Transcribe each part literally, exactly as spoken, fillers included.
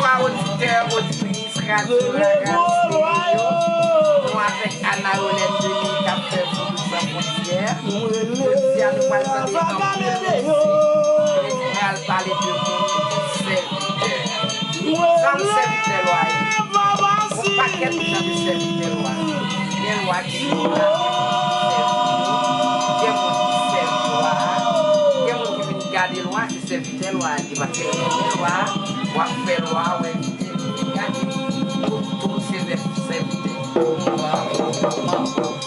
Bonswa oditè, oditris Radyo Laram Stereo. Nou avèk Ana Rolène Denis k ap fè Vodou San Fwontyè. Jodi a nou pral tande anpil mizik, nou pral pale de moun sèvitè. Sa m sèvitè lwa ye. Gon pakèt jan de sèvitè lwa. Gen lwa ki sèvi yo, gen moun ki sèvi lwa, gen moun ki vin gade lwa, se sèvitè lwa ye, paske l renmen lwa, w ap fè lwa, w envite l vin gade, nou tout se sèvitè.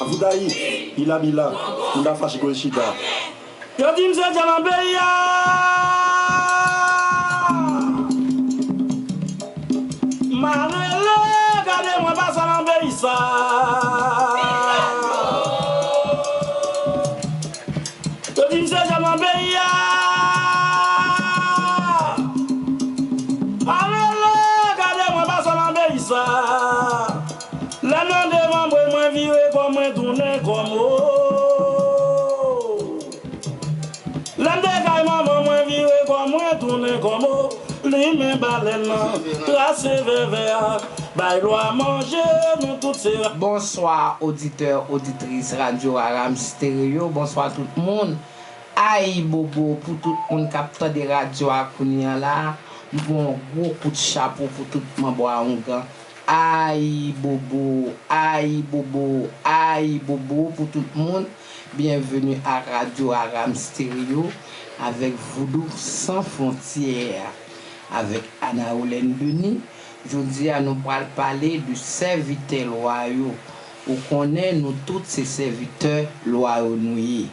Avoudayis, bila bila, moun ta fache kole chita. Yo di m se djab nan peyi a. M a rele, gade mwen pa sa nan peyi sa. Yo di m se djab nan peyi a. M a rele, gade mwen pa sa nan peyi sa. Lè m nan devan mwen, mwen vire kò mwen tounen kò m o. Lè m te kay manman mwen vire kò mwen tounen kò m o. Limen balèn nan, trase vèvè a, bay lwa manje, nou tout se ra. Bonswa oditè, oditris Radyo Aram Stereo, bonswa tout moun. Ayibobo pou tout moun k ap tande radyo a kounye a la. M pran yon gwo kout chapo pou tout manbo a Oungan. Ayibobo, ayibobo, ayibobo pou tout moun. Byenveni a Radyo Aram Stereo avèk Vodou San Fwontyè, avèk Ana Rolène Denis. Jodi a nou pral pale de sèvitè lwa yo. Ou konnen nou tout se sèvitè lwa yo nou ye.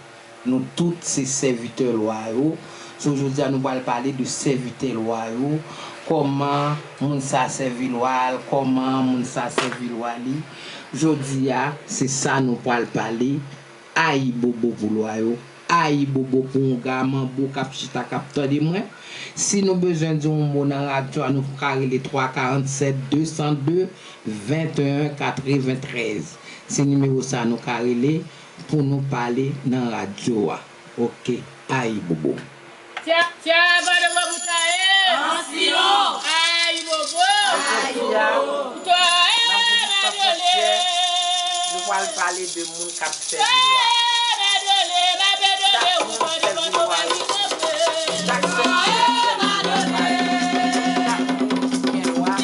Nou tout se sèvitè lwa yo. So, jodi a nou pral pale de sèvitè lwa yo. Kòman moun sa sèvi lwa l, kòman moun sa sèvi lwa li. Jodi a, se sa nou pral pale. Ayibobo pou lwa yo. Ayibobo pou Oungan, manbo k ap chita, k ap tande mwen. Si nou bezwen di yon mo nan radyo a, nou ka rele twa karannsèt de san de venteyen katreventrèz. Se nimewo sa a nou ka rele pou nou pale nan radyo a. Oke, ayibobo. Tya, tya, gade wè bouta e. Ansiyon. Ayibobo. Ayibobo. Kouto e, madole. Nou pral pale de moun k ap sèvi lwa. Chak moun k ap sèvi lwa yo. Chak sèvitè k ap sèvi lwa pa yo. Chak moun ki gen lwa,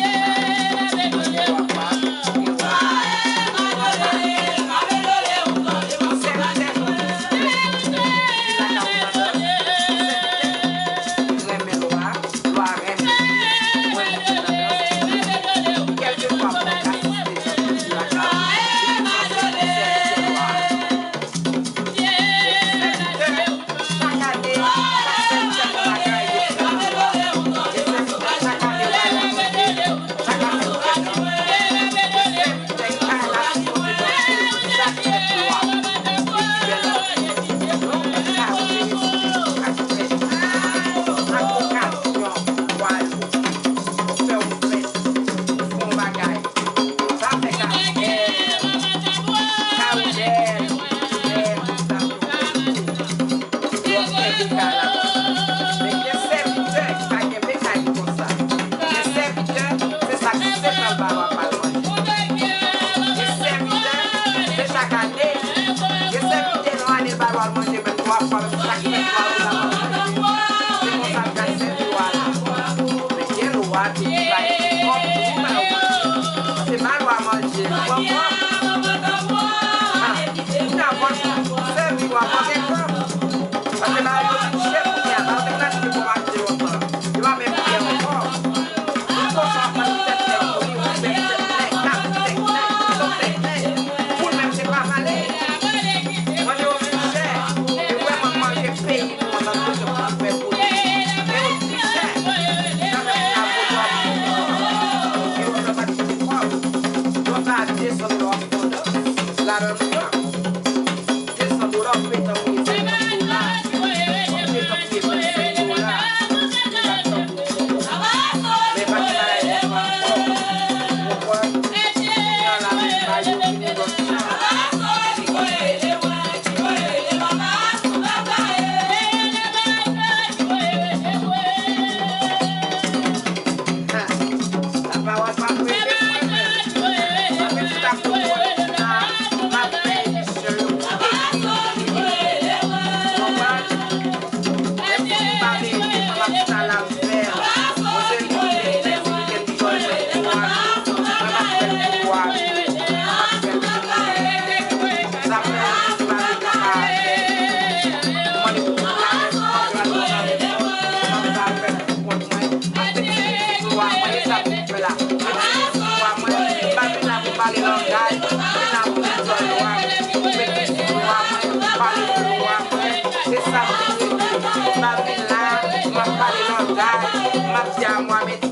ki gen lwa pa, ki gen lwa pa. Yon sèvitè, se sa k ap pran tan. Yon sèvitè ki renmen lwa, lwa renmen li. Mwen menm, kèlkeswa moun k asiste, sèvitè lwa ka, li pran tan pou sèvitè lwa. Sa fè ka bèl, bèl, bèl, sa yo fè. Yo fè de kay la. Men gen sèvitè ki pa gen de kay konsa. Gen sèvitè, se sa k senp nan ba yo ap al manje. Gen sèvitè, se chak ane. Gen sèvitè, yon ane ba yo al manje menm twa fwa, men se chak fèt lwa yo la manje. Se konsa l ka sèvi lwa la. Men gen lwa ki bay kòb pou ba yo manje. Se ba lwa manje, nou pran kòb. Ah, moun nan pòch sèvi lwa pa gen kòb. Paske ba yo touche kounye a, ba yo te pral achte pou achte lontan. Yo pa menm fè ankò. Yon kochon ap pale tèt nèg pou li, yon bèf tèt nèg, kab tèt nèg, piton tèt nèg. Pou l menm se pa vale. Manje yo vin chè. E vrèman manje peyi nou an, sa nou bezwen pran fè pou li. Men yo vin chè. Sa fè moun ap voye yo. E yo fè pa kite kòb. Yo ta desann yo.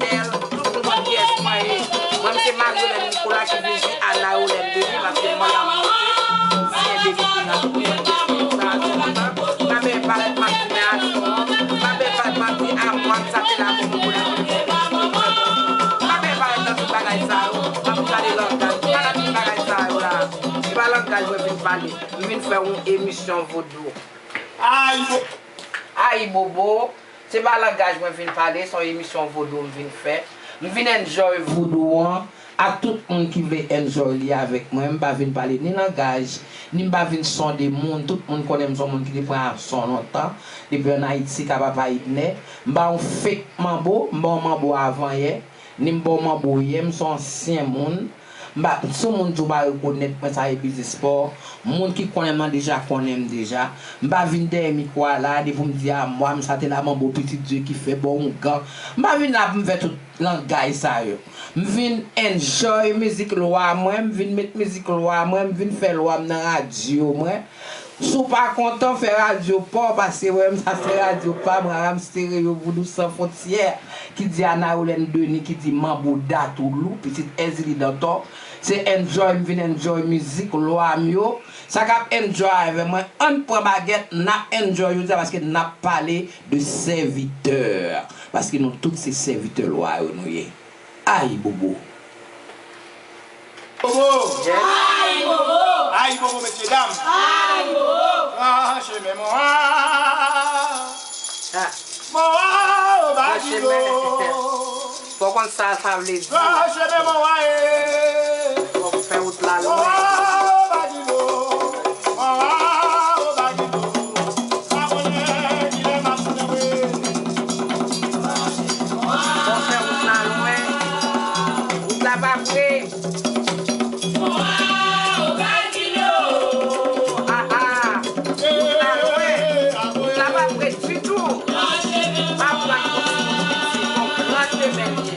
Tèl, tout moun konn kiyès mwen ye. Mwen, m se Marie Hélène Nicolas ki vin jwe a Naïolène Denis, paske mwen la monte, byen depi ki nan sa a, se kontan. Pa byen parèt m ap di men ason, pa byen parèt m ap di a mwa, sa te la pou mwen pou la. Pa byen parèt nan tout bagay sa yo, m ap gade langaj, pa nan tout bagay sa yo la. Se pa langaj mwen vin pale, m vin fè yon emisyon vodou. Ayibobo! Se pa langaj mwen vin pale, se yon emisyon vodou m vin fè. M vin enjoy vodou an ak tout moun ki vle enjoy li avèk mwen. M pa vin pale ni langaj, ni m pa vin sonde moun. Tout moun konnen m se yon moun ki te pran ason lontan, depi ann Ayiti, ka papa Idnè. M pa yon fake manbo, m pa yon manbo avanyè. Ni m pa yon manbo yè, m se yon ansyen moun. M pa, si yon moun di w pa rekonèt mwen, sa e biznis pa w. Moun ki konnen m nan deja konnen m deja. M pa vin dèyè mikwo a la, depi w m di a mwa, m sa te la manbo pitit Dye ki fè ba w yon gan. M pa vin la pou m fè tout langay sa yo. M vin enjoy mizik lwa mwen, m vin met mizik lwa mwen, m vin fè lwa m nan radyo mwen. Si w pa kontan, fè radyo pa w, pase wè m, sa se radyo pa m, Raram Stereo, Voodoo Sans Frontières, ki di a Naïolène Denis, ki di manbo dat ou lou, pitit Èzili Dantò. Se enjoy, m vin enjoy mizik lwa m yo. Sa k ap enjoy avè mwen, ann pran bagèt, n ap enjoy jodi a, paske n ap pale de sèvitè. Paske nou tout se sèvitè lwa yo nou ye. Ayibobo! Bobo! Ayibobo! Ayibobo, mesye dam! Ayibobo! Pran chemen mwen a! Ah. Mwen a, o badilo! Fò konn sa sa vle di. Pran chemen mwen a, e! Fò fè wout la lwen. Mwen a, o badilo! Mwen a, o badilo! Sa konnen kilè m ap leve. Fò fè wout la lwen. Wout la pa pre. Ah, ah. Wout la lwen. Wout la pa pre ditou. Pa pran yon ti wout, se yon gran chemen li ye.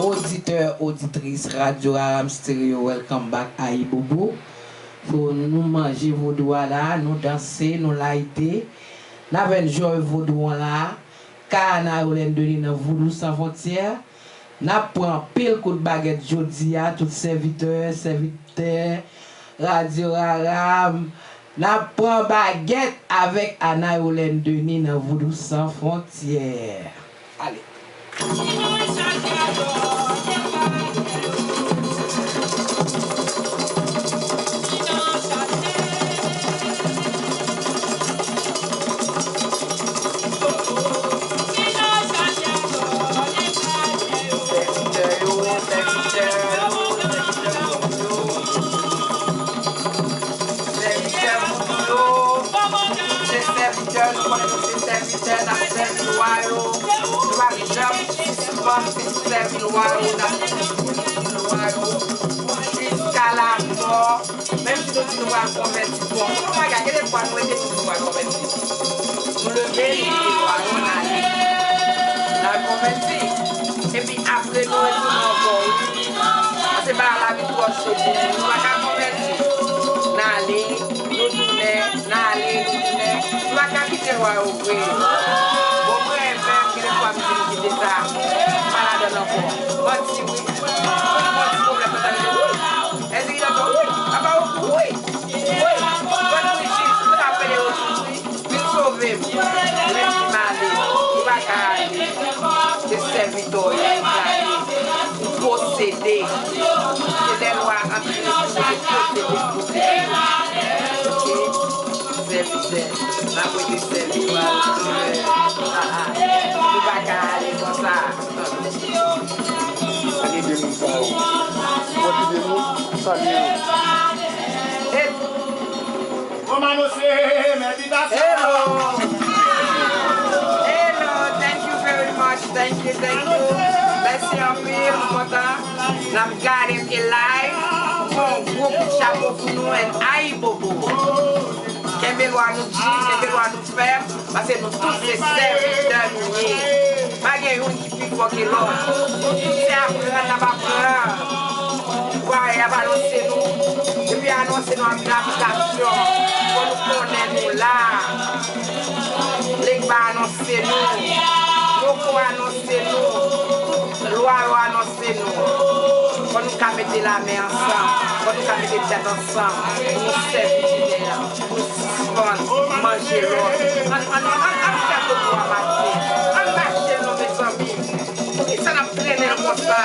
Oditè, oditris Radyo Aram Stereo, welcome back Ayibobo. So, nou manje vodou a la, nou danse, nou layite, n ap enjoy vodou an la. Ka Ana Yolène Denis nan Vodou San Fwontyè. N ap pran anpil kout bagèt jodi a, tout sèvitè, sèvitè, Radyo Aram. N ap pran bagèt avèk Ana Yolène Denis nan Vodou San Fwontyè. Ale. Sèvitè yo, sèvitè yo, sèvitè yo, sèvitè yo, se sèvitè, nou konnen nou se sèvitè, n ap sèvi lwa yo, nou p ap janm sispann sèvi lwa yo, n ap kontinye sèvi lwa yo, jiska lamò. Menm si nou di nou pral konvèti, bon, nou pa ka gen lespwa nou rete toujou pral konvèti. Nou leve, nou kite lwa nou, n ale. N al konvèti. Epi apre nou retounen ankò, wi. Paske bagay la vin twò cho pou nou. Nou pa ka konvèti. N ale, nou tounen, n ale, nou tounen. Nou pa ka kite lwa yo vre. Bon, mwen menm, gen lespwa m di m kite sa. M pa ladann ankò. Manti, wi. Manti, pwoblèm nan, sa vle di, wi. Èzili ankò, wi. Apa ou, wi. Wi. Grann Wi Jis, mwen ap pede yo tou, wi. Vin sove m. Vin di m ale. Ou pa ka ale. Se sèvitè w ye, ou ka ale. Ou posede. Se lè lwa antre, ou posede, posede, posede. Oke? Sèvitè. N ap rete sèvi lwa yo kanmenm. Ah, ah. Nou pa ka ale konsa. Salye de moun sa yo. Wè ki de moun, salye yo. Romano se mè bita sa. Hello. Hello, thank you very much. Thank you, thank you. Mèsi anpil, m kontan. N ap gade m e live. Yon gwo kout chapo pou nou and Ayibobo. Kenbe lwa nou djin, kenbe lwa nou fèm, paske nou tout se sèvitè nou ye. Pa gen youn ki pi fò ke lòt. Nou tout se aprann n ap aprann. Vwayè y ap anonse nou. Depi y anonse nou anpil aplikasyon, fò nou konnen nou la. Legba anonse nou. Moko anonse nou. Tout lwa yo anonse nou. Fò nou ka mete lamen ansanm. Fò nou ka mete tèt ansanm. Pou nou sèvi Senyè a. Pou nou sispann manje lòt. Ann, ann, ann, ann fè vodou a mache. Ann mache non, mezanmi. Poukisa n ap trennen l konsa?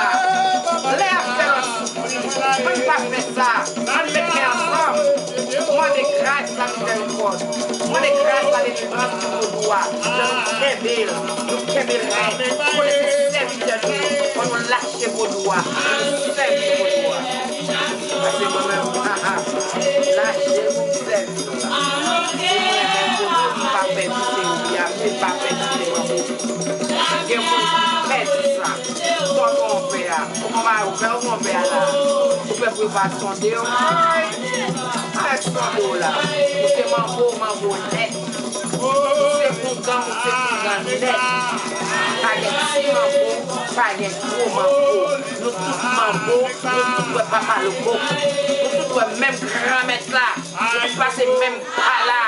Lè a fè lòt soufri. Ann pa fè sa. Ann met men ansanm. Mande gras, lamizèrikòd. Mande gras, ladelivrans pou vodou a. Lè nou kenbe l, nou kenbe l rèd. Konnen se sèvitè nou ye. Fò nou lache vodou a. Fò nou sèvi vodou a. Pase mwen menm, ha, ha. Lache pou m sèvi nou la. Si mwen menm pou nou, m pa pèdi se ou li a, m pa pèdi se manbo. Gen moun ki pèdi sa. Sò konpè a. Ou konpè a, ou fè ou konpè a la. Ou fè pou yo pa sonde w. Ay! Ay, sonde w la. Ou se manbo, manbo nèt. Ou se ougan, ou se ougan nèt. Pa gen ti manbo, pa gen gwo manbo. Nou tout manbo, nou tout wè Papa Lobo. Nou tout wè menm Granmèt la. Nou tout pase menm pa la.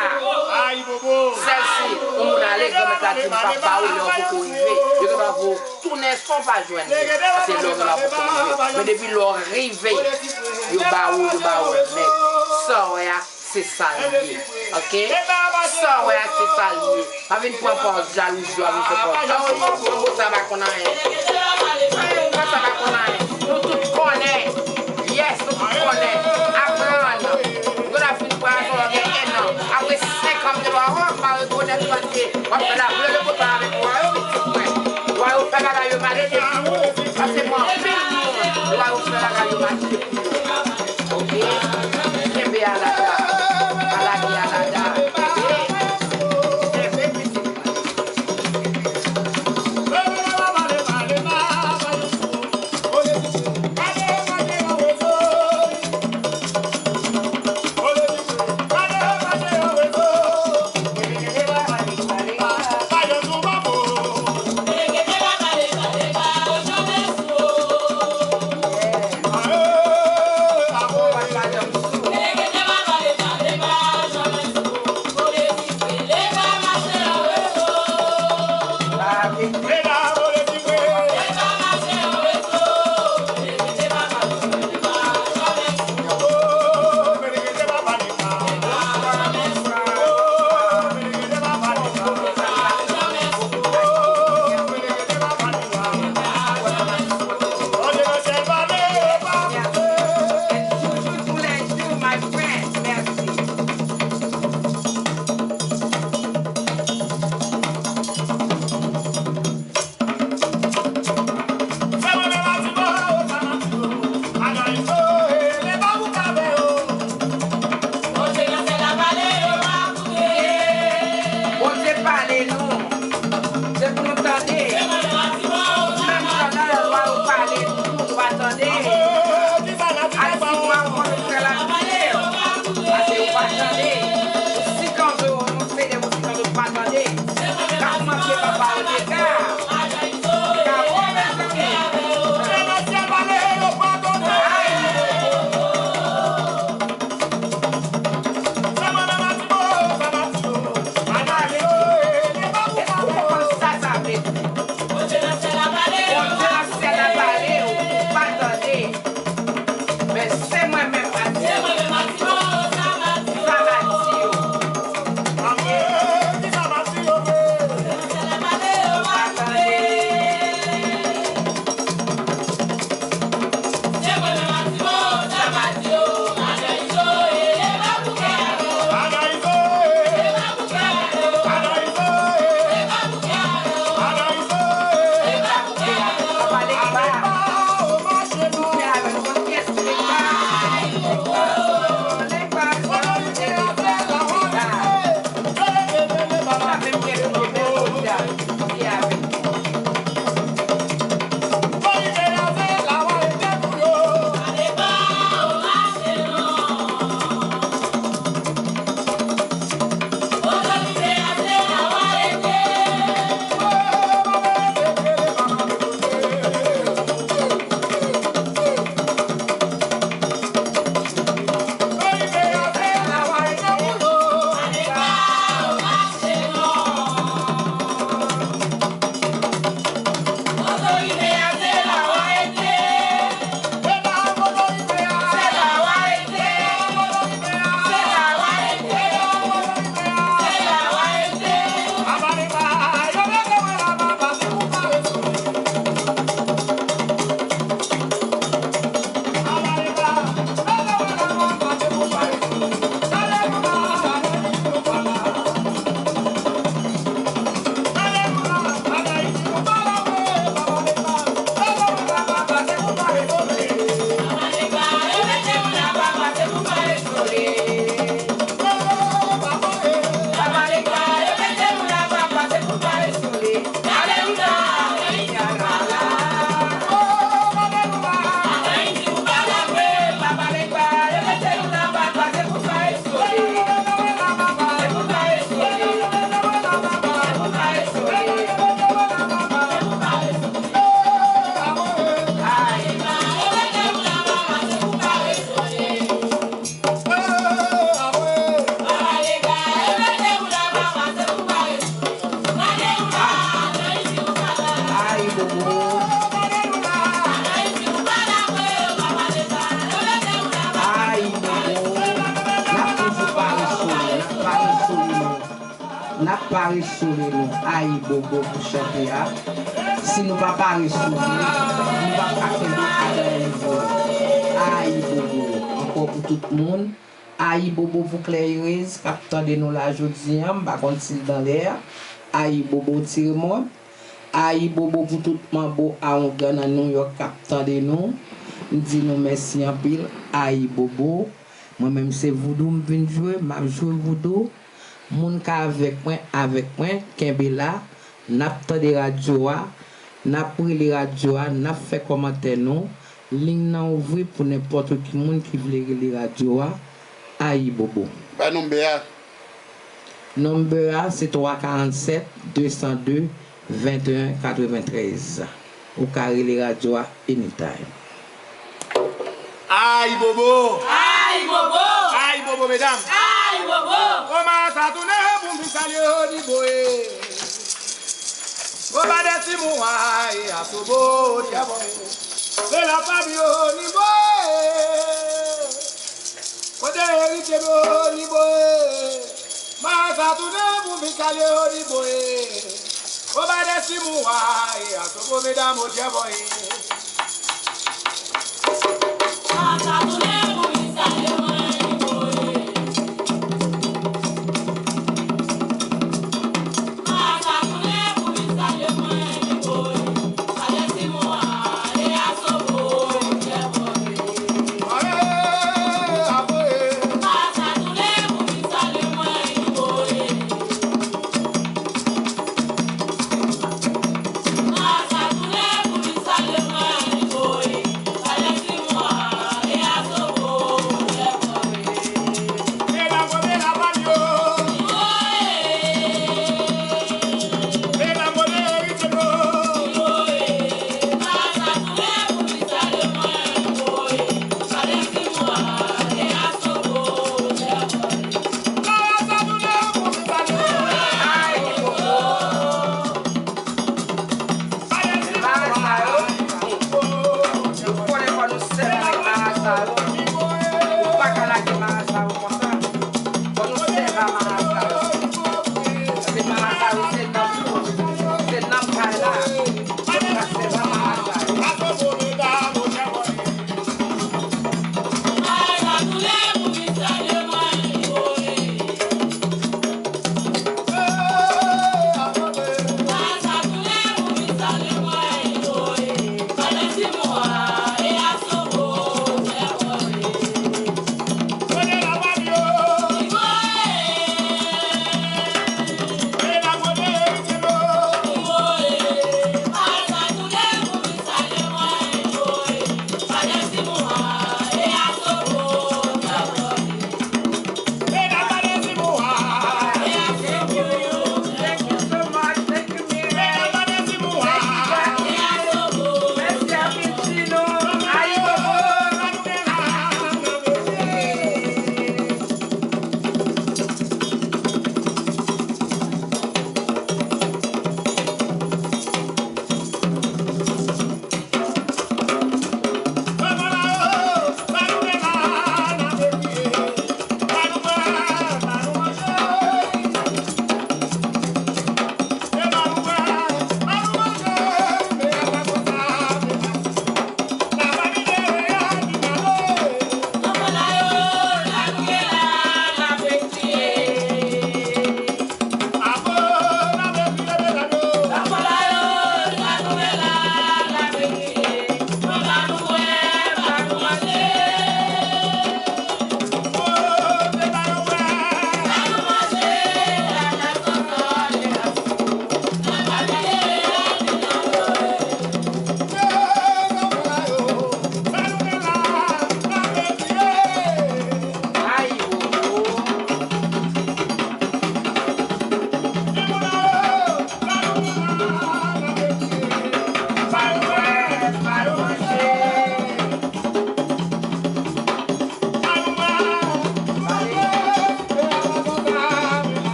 Sèl si yon moun ale, Granmèt la di m p ap ba ou lè w poko rive. Yo gen dwa voye w tounen san w pa jwenn li. Paske lè w gen la poko rive. Men depi lè w rive, yo ba ou, yo ba ou nèt. Sa w wè a, se sa l ye. Oke? Sa w wè a, se sa l ye. Pa vin pran pòz jalouzi w, pa vin fè pòz jalouzi. Manbo sa pa konn anyen. Manbo sa pa konn anyen. Nou tout konnen. Yes, nou tout konnen. Aprann. Ou gen dwa fin pran sa w gen en an. Apre senk an, m gen dwa, oh, m pa rekonèt sa l ye. W ap fè la vle de kontan avèk lwa yo, pitit mwen. Lwa yo fè bagay yo mache pou ou. Paske pou anpil moun, lwa yo fè bagay yo mache pou yo. Oke? Kenbe alada. Alage alada. Oke? Kenbe pitit mwen. Pare sou li nou, ayibobo pou chante a. Si nou pa pare sou li, nou pa ka kenbe adan nivo. Ayibobo ankò pou tout moun. Ayibobo pou Klè Erez k ap tande nou la jodi a, m pa konn si l dan lè a. Ayibobo Tiremont. Ayibobo pou tout manbo a Oungan nan New York k ap tande nou. M di nou mèsi anpil. Ayibobo. Mwen menm se voudou m vin jwe, m ap jwe voudou. Moun k avèk mwen, avèk mwen, kenbe la. N ap tande radyo a, n ap rele radyo a, n ap fè kòmantè nou. Liy nan ouvri pou nenpòt ki moun ki vle rele radyo a. Ayibobo. Bay nonbè a. Nonbè a se twa karannsèt, de san de, venteyen, katreventrèz. Ou ka rele radyo a anytime. Ayibobo! Ayibobo! Ayibobo, medam! Ayibobo! Kòman sa tounen pou m vin salye Onibo e? Oba dèsi mwa e asobo dyabò e. Bela Fabio Onibo e. Kote Eritye Onibo e? Masa tounen pou vin salye Onibo e. Oba dèsi mwa e asobo medam o dyabò e. Masa tounen pou vin salye mwen Onibo e. Masa tounen pou vin salye mwen Onibo e. Marasa yo, nou konnen fò nou sèvi avèk marasa yo. Nou pa ka lage marasa yo konsa. Fò nou sèvi a marasa yo. Paske marasa yo se nanm nou. Se nanm kay la. Fò nou ka sèvi a marasa yo.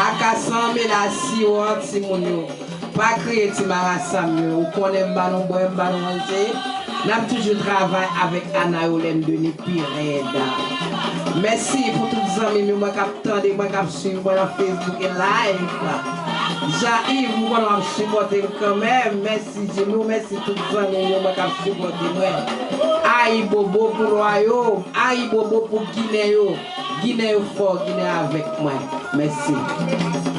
Akasan, Melasi, timoun yo. Pa kriye ti marasa m yo. Ou konnen m ba nou bwè, m ba nou manje. N ap toujou travay avèk Ana Yolène Denis pi rèd. Mèsi pou tout zanmi m yo mwen k ap tande mwen, k ap swiv mwen nan Facebook e live. Jean Yves, m konnen w ap sipòte m kanmenm. Mèsi Jimmy, mèsi tout zanmi m yo mwen k ap sipòte mwen. Ayibobo pou lwa yo, ayibobo pou Ginen yo. Ginen yo fò, Ginen avèk mwen. Mèsi.